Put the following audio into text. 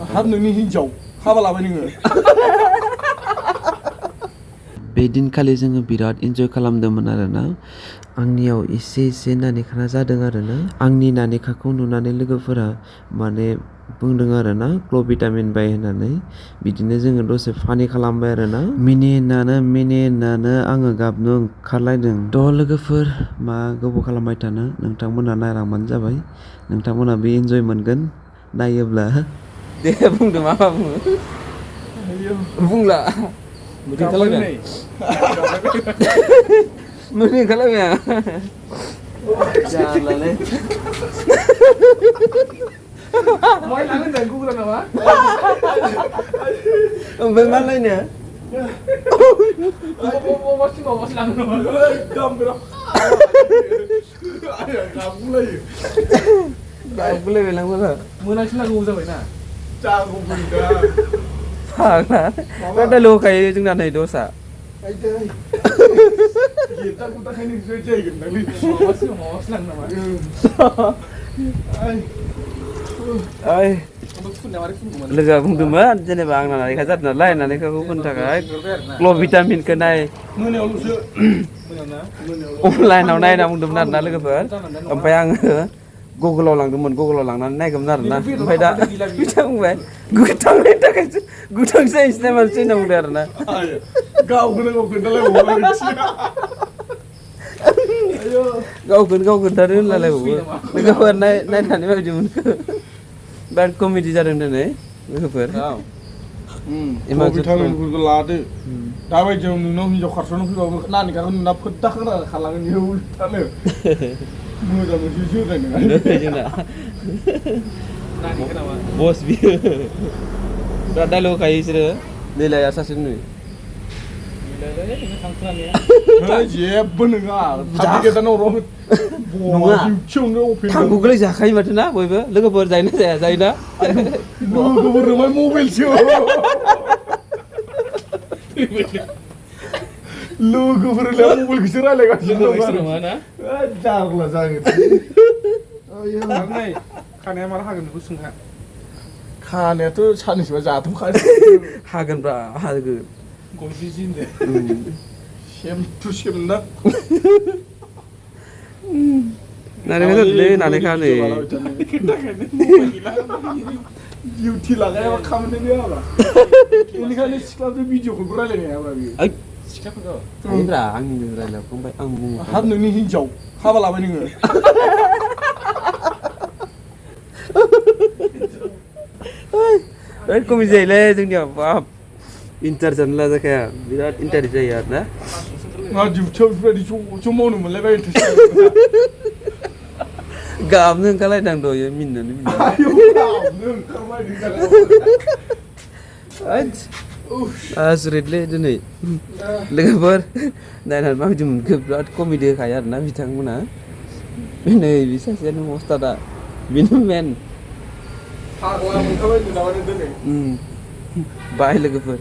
हाब नोंनि हिन्जाव हाबा लाबाय नोङो बे दिनखालि जोङो बिराद इन्जय खालामदोंमोन आरोना आंनियाव एसे नानेखा जादों आरोना आंनि नानेखाखौ नुनानै लोगोफोरा माने बुंदों आरोना क्ल' भिटामिन बाय होननानै बिदिनो जोङो दसे फानि खालामबाय आरोना मिनि होननानो आङो गाबनो ओंखारलायदों थ' लोगोफोर मा गोबाव खालामबाय थानो नोंथांमोना नायलांबानो जाबाय नोंथांमोना बे इन्जय मोनगोन नायोब्ला दे बुंदो मा बुङो बुंला मोदै ओंखारलायबाय मोदै ओंखारलायबाय आं जालालै माय लानो होनदों गुगुला नामा ओमफ्राय मा लायनो माबासो लाङो नामा एकदम बिराद गाबगुलायबाय लांबाला मोनासो नांगौ जाबायना जागौमोन दा फाग्ला दा दाइलग होखायो जोंना नै दसा ओइ लोगोआ बुंदोंमोन जेनेबा आंना नालेंखर जादों नालाय नालेंखरखौ होनो थाखाय क्ल' भिटामिनखौ नाय अनलाइनाव नायना बुंदोंमोन आरोना लोगोफोर ओमफ्राय आङो गुगोलाव लांदोंमोन गुगोलाव लांनानै नायगौमोन आरोना ओमफ्राय दा बिथां बुंबाय गोथांनि थाखायसो गोथां जायोसो ना मानसि होनना बुंदों आरोना गावखौनो गाव खोन्थादो होनलायबावो लोगोफोर नायनानै माबायदि मोनखो बिराद कमेडि जादों दिनै लोगोफोर भिटामिनफोरखौ लादो दाबायदियाव नोंनाव हिन्जाव खारस'नो फैबाबो नानिखाखौ नुना फोद्दा खालामो बेयो उल्टानो मोजां मोनसे जोरनाय नङा जोंना बस बियो बिराद डाइलग होखायो बिसोरो दैलाया सासे नुयो जेबो नङा थांगौगोलै जाखायो माथो ना बयबो लोगोफोर जायोना जाया जायोना लोगोफोरजोंहाय मबाइलसो लोगोफोरलाय मबाइलखौसो रायलायगासिनो दं जारला जागोन खानाया माला हागोन बेखौ सोंहा खानायाथ' साननैसोबा जाथ'खासै हागोनब्रा हागोन गनसि सेम टु सेम ना नालेंखर जादोंलै नालेंखर नै डिउटि लागायाबा खामानि गैयाब्रा बेनिखायनो सिख्लाफोर भिडिअखौबो रायलायनो हायाब्रा बियो सिख्लाफोरखौ हायोब्रा आंनिनो रायलायखौ ओमफ्राय आं बुङो हाब नोंनि हिन्जाव हाबा लाबाय नोङो बिराद कमेडि जायोलै जोंनियाव बाब इन्टारेस्ट जानो लाजाखाया बिराद इन्टारेस्ट जायो आरो ना डिउटियाव बेफोरबायदि ज' मावनो मोनलायबाय गाबनो ओंखारलायदां दहायो मिनिनानै आसुरितलै दिनै लोगोफोर नायनानै माबायदि मोनखो बिराद कमेडि होखायो आरोना बिथांमोना नै बे सासेयानो मस्टादा बेनो मेन बाय लोगोफोर